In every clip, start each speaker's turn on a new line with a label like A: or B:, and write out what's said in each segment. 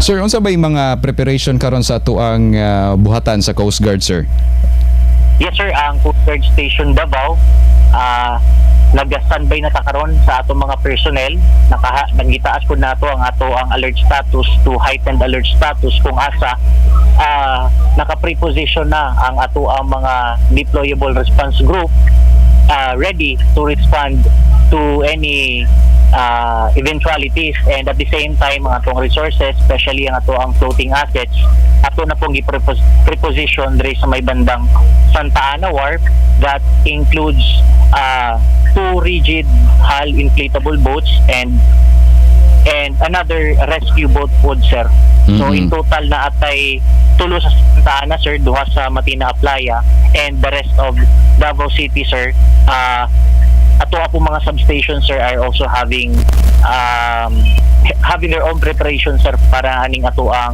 A: Sir, unsa ba yung mga preparation karon sa atuang buhatan sa Coast Guard, sir?
B: Yes sir, ang Coast Guard Station Davao nag-standby na ta karon sa atong mga personnel. Nagitaas po nato ang ato ang alert status to heightened alert status kung asa naka-preposition na ang ato ang mga deployable response group, ready to respond to any eventualities, and at the same time ang atong resources, especially ang ato ang floating assets, ato na pong i-preposition diri sa may bandang Santa Ana Wharf. That includes two rigid hull inflatable boats and another rescue boat pod, sir. So in total naa tay tulo sa Santa Ana, sir, duha sa Matina Playa and the rest of Davao City, sir. Ato po mga substations, sir, are also having their own preparation, sir, para aning ato ang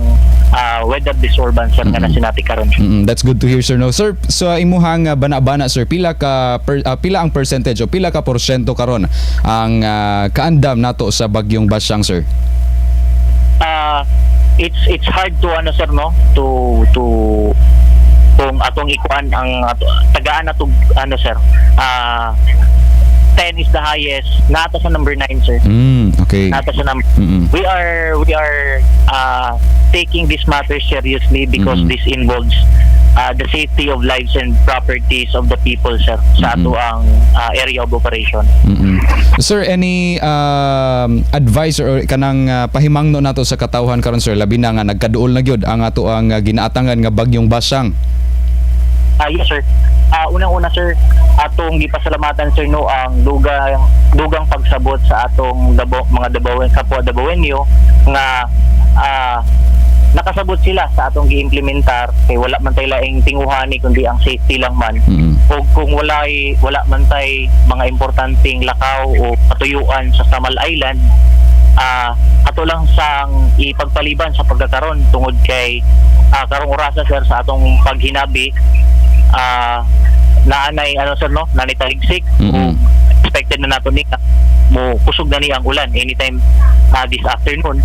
B: weather disturbance, sir, nga nasinati karon.
A: That's good to hear, sir. No, sir, sa imuhang bana-bana, sir, pila ang percentage o pila ka porsyento karon ang kaandam nato sa bagyong Basyang, sir?
B: It's hard to ano, sir, no, to kung atong ikuan ang ato, tagaan na to ano, sir, 10 is the highest, naa ta sa number 9, sir. Naa ta sa number We are taking this matter seriously because this involves the safety of lives and properties of the people, sir, sa ato ang area of operation.
A: Sir, any advice or kanang pahimangno nato sa katawhan karon, sir, labi na nga nagkaduol na gyud ang ato ang ginaatangan nga bagyong Basyang?
B: Ah, yes, sir. Unang-una, sir, atong gipasalamatan, sir, no, ang dugang dugang pagsabot sa atong Dabo, mga Dabawen, kapwa Dabawenyo nga nakasabot sila sa atong giimplementar kay wala man tay laing tinguhani kundi ang safety lang man. O kung wala man tay mga importanteng lakaw o patuyuan sa Samal Island, ato lang sang ipagpaliban sa pagkakaron tungod kay karong orasa, sir, sa atong paghinabi, naanay ano, sir, no, naanay taligsik o expected na nato ni mo kusog na ni ang ulan anytime this afternoon.